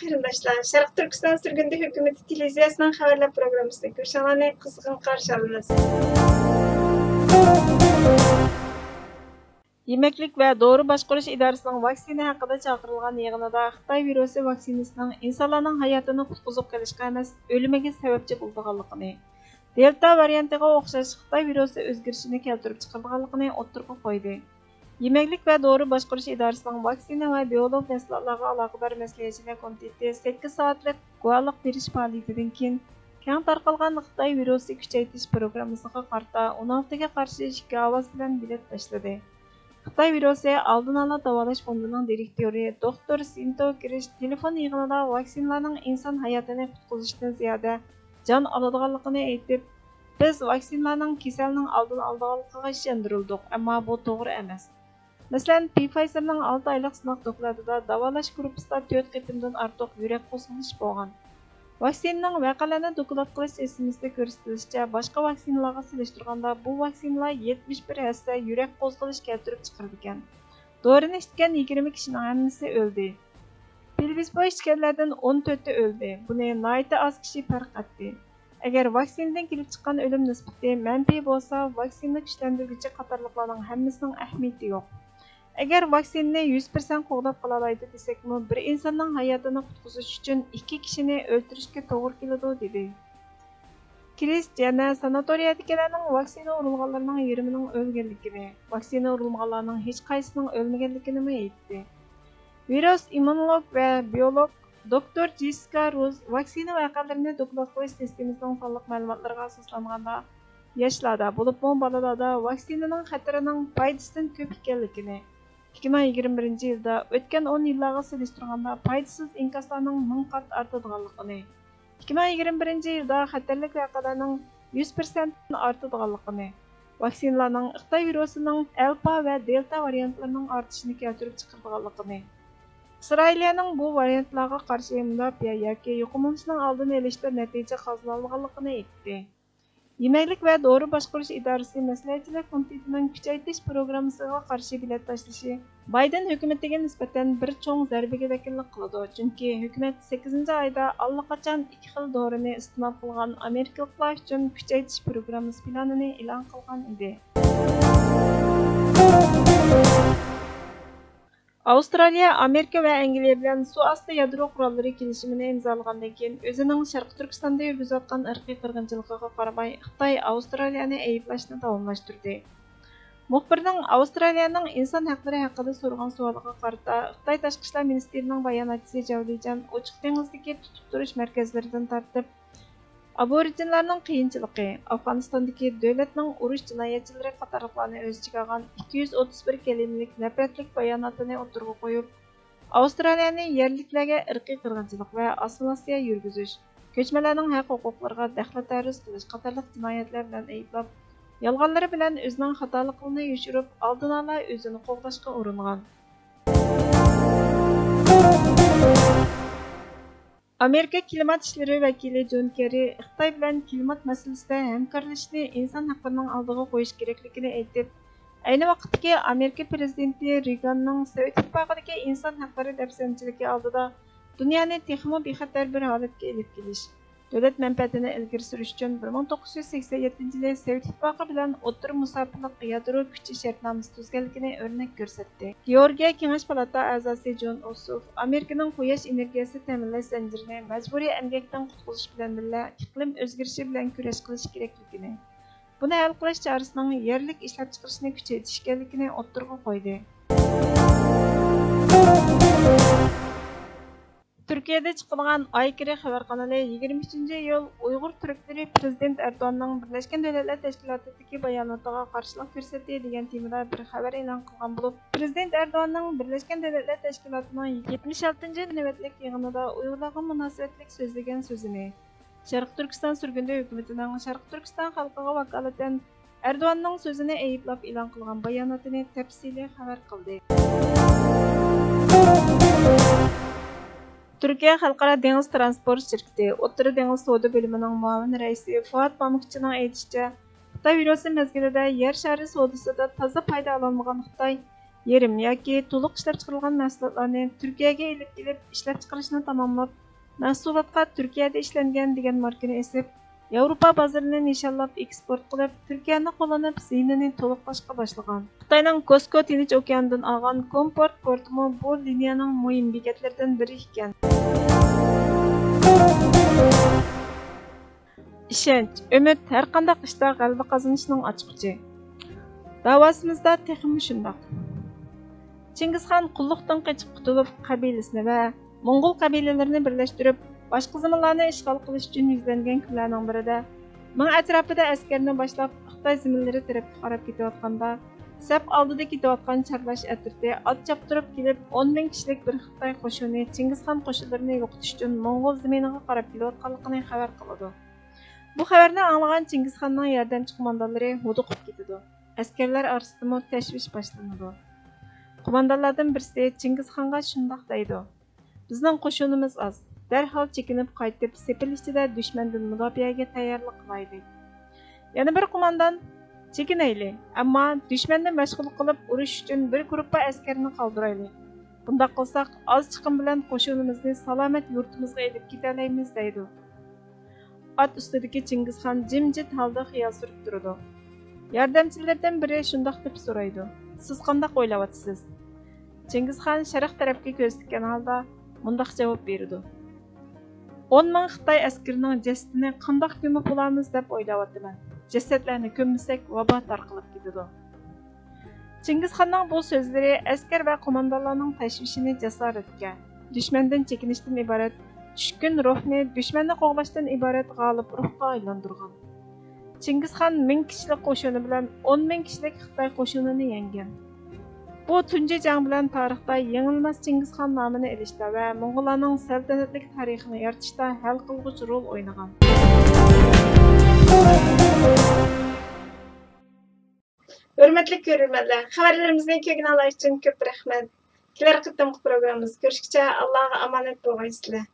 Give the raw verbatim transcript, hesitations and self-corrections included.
قېرىنداشلار، شەرقىي تۈركىستان سۈرگۈندە ھۆكۈمىتى تېلېۋىزىيەسىنىڭ خەۋەرلەر پروگراممىسىنى كۆرۈشۈڭلارنى قىزغىن قارشى ئالىمىز. يېمەكلىك ۋە دورا باشقۇرۇش ئىدارىسىنىڭ ۋاكسىنا ھەققىدە چاقىرىلغان يىغىنىدا خىتاي ۋىرۇسى ۋاكسىنىسىنىڭ ئىنسانلارنىڭ ھاياتىنى قۇتقۇزۇپ قېلىشقا ئەمەس، ئۆلۈمىگە سەۋەبچى بولىدىغانلىقىنى، دېلتا ۋارىيانتىغا ئوخشاش خىتاي ۋىرۇسى ئۆزگىرىشىنى كەلتۈرۈپ چىقىرىدىغانلىقىنى ئوتتۇرىغا قويدى. يېمەكلىك ۋە دورا باشقۇرۇش ئىدارىسىنىڭ ۋاكسىنا ۋە بىئولوگ مەھسۇلاتلارغا ئالاقىدار مەسلىھەتچىلەر كومىتېتى سەككىز سائەتلىك گۇۋاھلىق بېرىش پائالىيىتىدىن كېيىن، كەڭ تارقالغان خىتاي ۋىرۇسى كۈچەيتىش پروگراممىسىغا قارىتا ئون ئالتىگە قارشى ئىككى ئاۋاز بىلەن بېلەت تاشلىدى. خىتاي ۋىرۇسى ئالدىنئالا داۋالاش فوندىنىڭ دىرېكتورى دوختۇر سىنتو گىرىش تېلېفون يىغىنىدا ۋاكسىنىلارنىڭ ئىنسان ھاياتىنى قۇتقۇزۇشتىن زىيادە جان ئالىدىغانلىقىنى ئېيتىپ، بىز ۋاكسىنىلارنىڭ كېسەلنىڭ ئالدىنى ئالىدىغانلىقىغا ئىشەندۈرۈلدۇق، ئەمما بۇ توغرا ئەمەس. مەسىلەن، پىفايزېرنىڭ ئالتە ئايلىق سىناق دوكلاتىدا داۋالاش گۇرۇپپىسىدا تۆت قېتىمدىن ئارتۇق يۈرەك قوزغىلىش بولغان. ۋاكسىنىنىڭ ۋەقەلەرنى دوكلات قىلىش سىستېمىسىدا كۆرسىتىلىشىچە، باشقا ۋاكسىنىلارغا سېلىشتۇرغاندا بۇ ۋاكسىنىلار يەتمىش بىر ھەسسە يۈرەك قوزغىلىش كەلتۈرۈپ چىقىرىدىكەن. دورىنى ئىچكەن يىگىرمە كىشىنىڭ ھەممىسى ئۆلدى. پلېتسېبو ئىچكەنلەردىن ئون تۆتى ئۆلدى. بۇنى ناھايىتى ئاز كىشى پەرق ئەتتى. ئەگەر ۋاكسىنىدىن كېلىپ چىققان ئۆلۈم نىسبىتى مەنپىي بولسا، ۋاكسىنا كۈچلەندۈرگۈچى قاتارلىقلارنىڭ ھەممىسىنىڭ ئەھمىيىتى يوق. ئەگەر ۋاكسىنىنى يۈز پىرسەنت قوغداپ قالالايدۇ دېسەكمۇ، بىر ئىنساننىڭ ھاياتىنى قۇتقۇزۇش ئۈچۈن ئىككى كىشىنى ئۆلتۈرۈشكە توغرا كېلىدۇ، دېدى. كرىس يەنە ساناتورىيەدىكىلەرنىڭ ۋاكسىنا ئۇرۇلغانلارنىڭ يېرىمىنىڭ ئۆلگەنلىكىنى، ۋاكسىنا ئۇرۇلمىغانلارنىڭ ھېچقايسىسىنىڭ ئۆلمىگەنلىكىنىمۇ ئېيتتى. ۋىرۇس ئىممۇنولوگ ۋە بىئولوگ دوكتور جېسسىكا روز ۋاكسىنا ۋەقەلىرىنى دوكلات قىلىش سىستېمىسىنىڭ سانلىق مەلۇماتلىرىغا ئاساسلانغاندا، ياشلاردا، بولۇپمۇ بالىلاردا ۋاكسىنىنىڭ خەتىرىنىڭ پايدىسىدىن كۆپ ئىكەنلىكىنى، ئىككى مىڭ يىگىرمە بىرىنچى يىلدا ئۆتكەن ئون يىللارغا سېلىشتۇرغاندا پايدىسىز ئىنكاسلارنىڭ مىڭ قات ئارتىدىغانلىقىنى، ئىككى مىڭ يىگىرمە بىرىنچى يىلدا خەتەرلىك ۋەقەلەرنىڭ يۈز پىرسەنتتىن ئارتىدىغانلىقىنى، ۋاكسىنىلارنىڭ خىتاي ۋىرۇسىنىڭ ئەلپا ۋە دېلتا ۋارىيانتلىرىنىڭ ئارتىشىنى كەلتۈرۈپ چىقىرىدىغانلىقىنى، ئىسرائىلىيەنىڭ بۇ ۋارىيانتلارغا قارشى مۇداپىئە ياكى يۇقۇملىنىشنىڭ ئالدىنى ئېلىشتا نەتىجە قازىنالمىغانلىقىنى ئېيتتى. يېمەكلىك ۋە دورا باشقۇرۇش ئىدارىسى مەسلىھەتچىلەر كومىتېتىنىڭ كۈچەيتىش پروگراممىسىغا قارشى بېلەت تاشلىشى بايدېن ھۆكۈمىتىگە نىسبەتەن بىر چوڭ زەربىگە ۋەكىللىك قىلىدۇ، چۈنكى ھۆكۈمەت سەككىزىنچى ئايدا ئاللىقاچان ئىككى خىل دورىنى ئىستېمال قىلغان ئامېرىكىلىقلار ئۈچۈن كۈچەيتىش پروگراممىسى پىلانىنى ئېلان قىلغان ئىدى. ئاۋسترالىيە ئامېرىكا ۋە ئەنگلىيە بىلەن سۇ ئاستى يادرو قوراللىرى كېلىشىمىنى ئىمزالىغاندىن كېيىن، ئۆزىنىڭ شەرقىي تۈركىستاندا يۈرگۈزۈۋاتقان ئىرقىي قىرغىنچىلىقىغا قارىماي، خىتاي ئاۋسترالىيەنى ئەيىبلەشنى داۋاملاشتۇردى. مۇخبىرنىڭ ئاۋسترالىيەنىڭ ئىنسان ھەقلىرى ھەققىدە سورىغان سوئالىغا قارىتا، خىتاي تاشقى ئىشلار مىنىستىرىنىڭ باياناتچىسى جاۋ لىجيەن ئوچۇق دېڭىزدىكى تۇتۇپ تۇرۇش مەركەزلىرىدىن تارتىپ، ئابورىجىنلارنىڭ قىيىنچىلىقى، ئافغانىستاندىكى دۆلەتنىڭ ئۇرۇش جىنايەتچىلىرى قاتارلىقلارنى ئۆز ئىچىگە ئالغان ئىككى يۈز ئوتتۇز بىر كەلىمىلىك نەپرەتلىك باياناتىنى ئوتتۇرىغا قويۇپ، ئاۋسترالىيەنى يەرلىكلەرگە ئىرقىي قىرغىنچىلىق ۋە ئاسسىمىلياتسىيە يۈرگۈزۈش، كۆچمەنلەرنىڭ ھەق-ھوقۇقلىرىغا دەخلى-تەرۇز قىلىش قاتارلىق جىنايەتلەر بىلەن ئەيىبلەپ، يالغانلىرى بىلەن ئۆزىنىڭ خاتالىقلىرىنى يوشۇرۇپ، ئالدىنئالا ئۆزىنى قوغداشقا ئۇرۇنغان. ئامېرىكا كىلىمات ئىشلىرى ۋەكىلى جون كېررى خىتاي بىلەن كىلىمات مەسىلىسىدە ھەمكارلىشىشنى ئىنسان ھەقلىرىنىڭ ئالدىغا قويۇش كېرەكلىكىنى ئېيتىپ، ئەينى ۋاقىتتىكى ئامېرىكا پىرېزىدېنتى رېيگاننىڭ سوۋېت ئىتتىپاقىدىكى ئىنسان ھەقلىرى دەپسەندىچىلىكى ئالدىدا دۇنيانى تېخىمۇ بىخەتەر بىر ھالەتكە ئېلىپ كېلىش، دۆلەت مەنپەئەتىنى ئىلگىرى سۈرۈش ئۈچۈن بىر مىڭ توققۇز يۈز سەكسەن يەتتىنچى يىلى سوۋېت ئىتتىپاقى بىلەن ئوتتۇرا مۇساپىلىق يادرو كۈچى شەرتنامىسى تۈزگەنلىكىنى ئۆرنەك كۆرسەتتى. گېئورگىيە كېڭەش پالاتا ئەزاسى جون ئوسۇف ئامېرىكىنىڭ قۇياش ئېنېرگىيەسى تەمىنلەش زەنجىرىنى مەجبۇرىي ئەمگەكتىن قۇتقۇزۇش بىلەن بىللە، ئىقلىم ئۆزگىرىشى بىلەن كۈرەش قىلىش كېرەكلىكىنى، بۇنى ھەل قىلىش چارىسىنىڭ يەرلىك ئىشلەپچىقىرىشنى كۈچەيتىش ئىكەنلىكىنى ئوتتۇرىغا قويدى. تۈركىيەدە چىقىدىغان ئايكىرى خەۋەر قانىلى يىگىرمە ئۈچىنچى ئىيۇل ئۇيغۇر تۈركلىرى پىرېزىدېنت ئەردوغاننىڭ بىرلەشكەن دۆلەتلەر تەشكىلاتىدىكى باياناتىغا قارشىلىق كۆرسەتتى دېگەن تېمىدا بىر خەۋەر ئېلان قىلغان بولۇپ، پىرېزىدېنت ئەردوغاننىڭ بىرلەشكەن دۆلەتلەر تەشكىلاتىنىڭ يەتمىش ئالتىنچى نۆۋەتلىك يىغىنىدا ئۇيغۇرلارغا مۇناسىۋەتلىك سۆزلىگەن سۆزىنى، شەرقىي تۈركىستان سۈرگۈندە ھۆكۈمىتىنىڭ شەرقىي تۈركىستان خەلقىگە ۋاكالىتەن ئەردوغاننىڭ سۆزىنى ئەيىبلەپ ئېلان قىلغان باياناتىنى تەپسىلىي خەۋەر قىلدى. تۈركىيە خەلقئارا دېڭىز تىرانسپورت شىركىتى ئوتتۇرا دېڭىز سودا بۆلۈمىنىڭ مۇئاۋىن رەئىسى فۇئاد پامۇكچىنىڭ ئېيتىشىچە، خىتاي ۋىرۇسى مەزگىلىدە يەر شارى سودىسىدا تازا پايدا ئالالمىغان خىتاي يېرىم ياكى تولۇق ئىشلەپچىقىرىلغان مەھسۇلاتلارنى تۈركىيەگە ئېلىپ كېلىپ ئىشلەپچىقىرىشنى تاماملاپ، مەھسۇلاتقا تۈركىيەدە ئىشلەنگەن دېگەن ماركىنى ئېسىپ، ياۋروپا بازىرىنى نىشانلاپ ئېكسپورت قىلىپ، تۈركىيەنى قوللىنىپ زىيىنىنى تولۇقلاشقا باشلىغان. خىتاينىڭ كوسكو تىنچ ئوكياندىن ئالغان كومپورت پورتىمۇ بۇ لىنىيەنىڭ مۇھىم بېكەتلىرىدىن بىرى ئىكەن. ئىشەنچ، ئۈمىد ھەرقانداق ئىشتا غەلىبە قازىنىشنىڭ ئاچقۇچى. داۋاسىمىزدا تېخىمۇ شۇنداق. چىڭگىزخان قۇللۇقتىن قېچىپ قۇتۇلۇپ، قەبىلىسىنى ۋە موڭغۇل قەبىلىلىرىنى بىرلەشتۈرۈپ، باشقا زېمىنلارنى ئىشغال قىلىش ئۈچۈن يۈزلەنگەن كۈنلەرنىڭ بىرىدە، مېڭە ئەتراپىدا ئەسكەرنى باشلاپ، خىتاي زېمىنلىرى تەرەپكە قاراپ كېتىۋاتقاندا، سەپ ئالدىدا كېتىۋاتقان چارلاش ئەترىتى ئات چاپتۇرۇپ كېلىپ، ئون مىڭ كىشىلىك بىر خىتاي قوشۇنى چىڭگىزخان قوشۇنلىرىنى يوقىتىش ئۈچۈن موڭغۇل زېمىنىغا قاراپ كېلىۋاتقانلىقىنى خەۋەر قىلىدۇ. بۇ خەۋەرنى ئاڭلىغان چىڭگىزخاننىڭ ياردەمچى قوماندانلىرى ھودۇقۇپ كېتىدۇ. ئەسكەرلەر ئارىسىدىمۇ تەشۋىش باشلىنىدۇ. قوماندانلاردىن بىرسى چىڭگىزخانغا شۇنداق دەيدۇ: «بىزنىڭ قوشۇنىمىز ئاز. دەرھال چېكىنىپ قايتىپ، سېپىل ئىچىدە دۈشمەندىن مۇداپىئەگە تەييارلىق قىلايلى.» يەنە بىر قوماندان: «چېكىنەيلى، ئەمما دۈشمەننى مەشغۇل قىلىپ ئۇرۇش ئۈچۈن بىر گۇرۇپپا ئەسكەرنى قالدۇرايلى. بۇنداق قىلساق، ئاز چىقىم بىلەن قوشۇنىمىزنى سالامەت يۇرتىمىزغا ئېلىپ كېتەلەيمىز» دەيدۇ. ئات ئۈستىدىكى چىڭگىزخان جىمجىت ھالدا خىيال سۈرۈپ تۇرىدۇ. ياردەمچىلىرىدىن بىرى شۇنداق دەپ سورايدۇ: «سىز قانداق ئويلاۋاتىسىز؟» چىڭگىزخان شەرق تەرەپكە كۆز تىككەن ھالدا مۇنداق جاۋاب بېرىدۇ: «ئون مىڭ خىتاي ئەسكىرىنىڭ جەسىتىنى قانداق كۆمۈپ بولارمىز دەپ ئويلاۋاتىمەن. جەسەتلەرنى كۆممىسەك، ۋابا تارقىلىپ كېتىدۇ.» چىڭگىزخاننىڭ بۇ سۆزلىرى ئەسكەر ۋە قوماندانلارنىڭ تەشۋىشىنى جاسارەتكە، دۈشمەندىن چېكىنىشتىن ئىبارەت چۈشكۈن روھنى دۈشمەننى قوغلاشتىن ئىبارەت غالىب روھقا ئايلاندۇرغان. چىڭگىزخان مىڭ كىشىلىك قوشۇنى بىلەن ئون مىڭ كىشىلىك خىتاي قوشۇنىنى يەڭگەن. بۇ تۇنجى جەڭ بىلەن تارىختا يېڭىلمەس چىڭگىزخان نامىنى ئېلىشتا ۋە موڭغۇللارنىڭ سەلتەنەتلىك تارىخىنى يارىتىشتا ھەل قىلغۇچ رول ئوينىغان. ھۆرمەتلىك كۆرۈرمەنلەر، خەۋەرلىرىمىزنى كۆرگىنىڭلار ئۈچۈن كۆپ رەھمەت. كېلەر قېتىمقى پروگراممىمىزدا كۆرۈشكىچە ئاللاغا ئامانەت بولغايسىلەر.